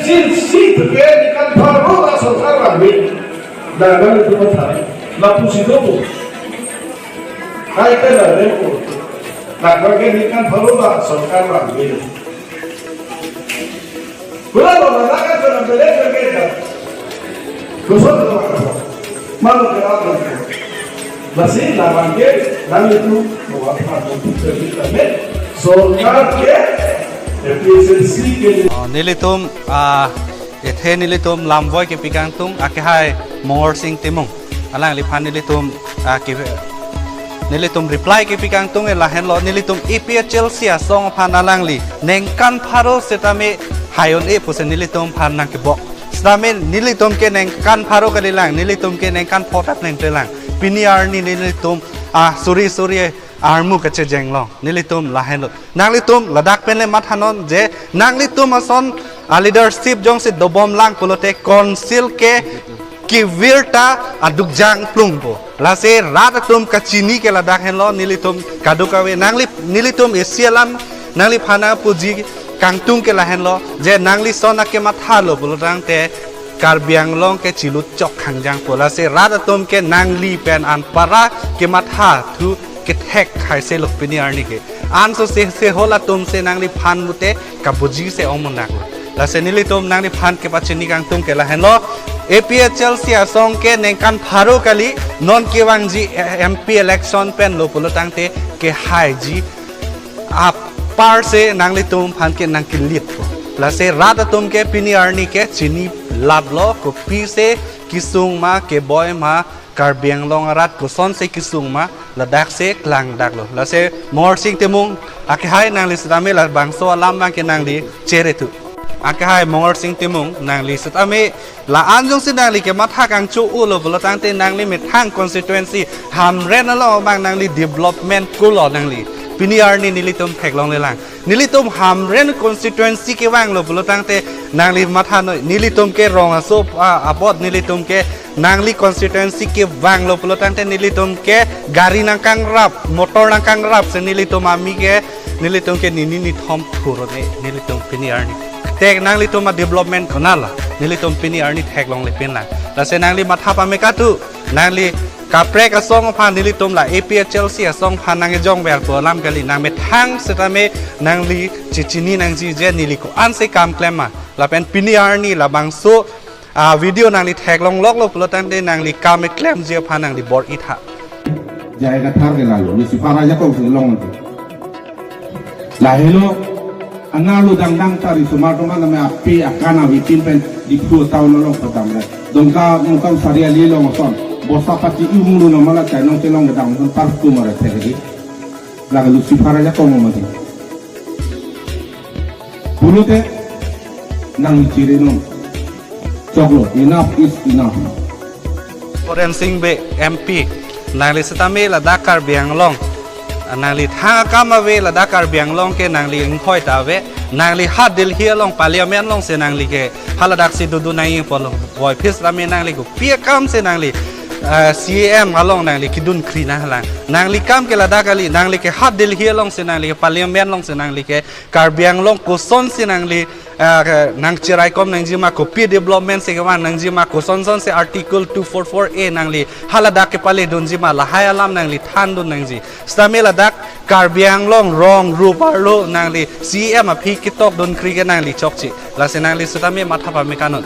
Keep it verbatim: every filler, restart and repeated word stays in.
Sisi bebe ikan pharo ta sorkar rambe. Dagang itu matha. Lapusi dobo. Kaike la demo. Dagang ikan pharo ta sorkar rambe. Kula lo na dagang itu rambe le rambe ka. Kosong lo. Malu ke apa? Lasi labang ke, nanglitum, bahwa apa, sorkar ke, A P H L C ke. Oh, nelitum, ah, ethe nelitum lamvoi kepi kangtung, akehai Mongorsing Timung. Alangliphan nelitum, ah, ke, nelitum reply kepi kangtung, eh, lahenlo nelitum A P H L C asong aphan alangli ningkan pharo setame hai un-e pusi nelitumphan nangkebok. Setame nelitum ke ningkan pharo kalilang, nelitum ke ningkan pho tap nangtelang. Pini arni nelitum, ah, suri suri armu kachejeng long. Nelitum lahenlo. Nanglitum ladak pen le mathanon je nanglitum ason, ah, leadership jongsi dobom lang pulote council ke kevir ta aduk jang plungpo. Lasi rat atum kachini ke ladak henlo, nelitum kadokave nangli, nelitum isi alam nangliphan nangpuji kangtung ke lahenlo, je nangli son akematha lo pulotangte Karbi Anglong ke chilut chok khangjangpo. Lasi rat atum ke nangli pen anpara kematha thu kethek hai se lok pini arni ke. Anso se, se hol atum se nangliphan mute kabuji se ong munak. Lasi nelitum nangliphan kepachini kangtung ke lahenlo. A P H L C asong ke ningkan pharo kali, non kevangji M P election pen lo pulotangte kehaiji apar se nanglitumphan ke nangkelitpo. Lasi rat atum ke pini arni ke chini laplo, kopi se kesung ma, keboi ma, Karbi Anglong arat kosonsi kesung ma, ladak se klangdaklo. Lasi Mongorsing Timung, akehai nangli setame labangso alam abang ke nangli chere thu. Akehai Mongorsing Timung, nangli setame la-an jongsi nangli kematha kangchu-ulo pulotangte nangli methang constituency Hamren along abang nangli development kulo nangli. Pini arni nelitum theklonglelang. Nelitum Hamren constituency kevanglo pulotangte nangli mathanoi, nelitum ke rong aso, ah, apot nelitum ke nangli constituency kevanglo pulotangte nelitum ke gari nangkangrap, motor nangkangrap se nelitum ami ke, nelitum ke nini nithom thurone nelitum pini arni. Te nanglitum a-development konatlo, nelitum pini arni theklonglepinlang. Lasi nangli matha pame kathu, nangli kaprek asong aphan nelitum la A P H L C asong aphan nangkejongverpo alam kali, nangmethang setame nangli chechini nangji je neli ko-ansi kam klem ma. Lapen pini arni labangso, ah, video nangli theklongloklo pulotangte nangli kam keklemji aphan nangli bor-itha. Jai Kathar ke lalo, Lucifer ajakong si long nanti. Lahelo, ana lo dangdang ta risomar toman name ape akan avitin pen Diphu town along padamre. Dongka Mungkam Sariali along ason. Bosa pati imulu namala chainong chelong kedang ason parku mare thekri. Laga Lucifer ajakong mati. Pulote nangchirinon. Choklo, enough is enough. Horen Sing Bey M P, nangli setame ladak Karbi Anglong, nangli thang akam ave, ladak Karbi Anglong ke nangli inghoi ta ave, nangli ha Delhi along parliament along se nangli ke haladak si dudu nangji apotlo. Voiphit setame nangli kopi akam se nangli, eh, C E M along nangli kedunkri nanglang. Nangli kam ke ladak kali, nangli ke ha Delhi along se nangli ke parliament along se nangli ke Karbi Anglong kosonsi nangli, ah, ke nangcheraikom nangji ma, kopi development si kevang nangji ma, kosonsonsi Article two four four A nangli haladak kepaledunji ma, lahai alam nangli thandun nangji. Setame ladak Karbi Anglong rong rup arlo nangli C E M aphi ketokdunkri ke nangli chokche. Lasi nangli setame matha pame kanon.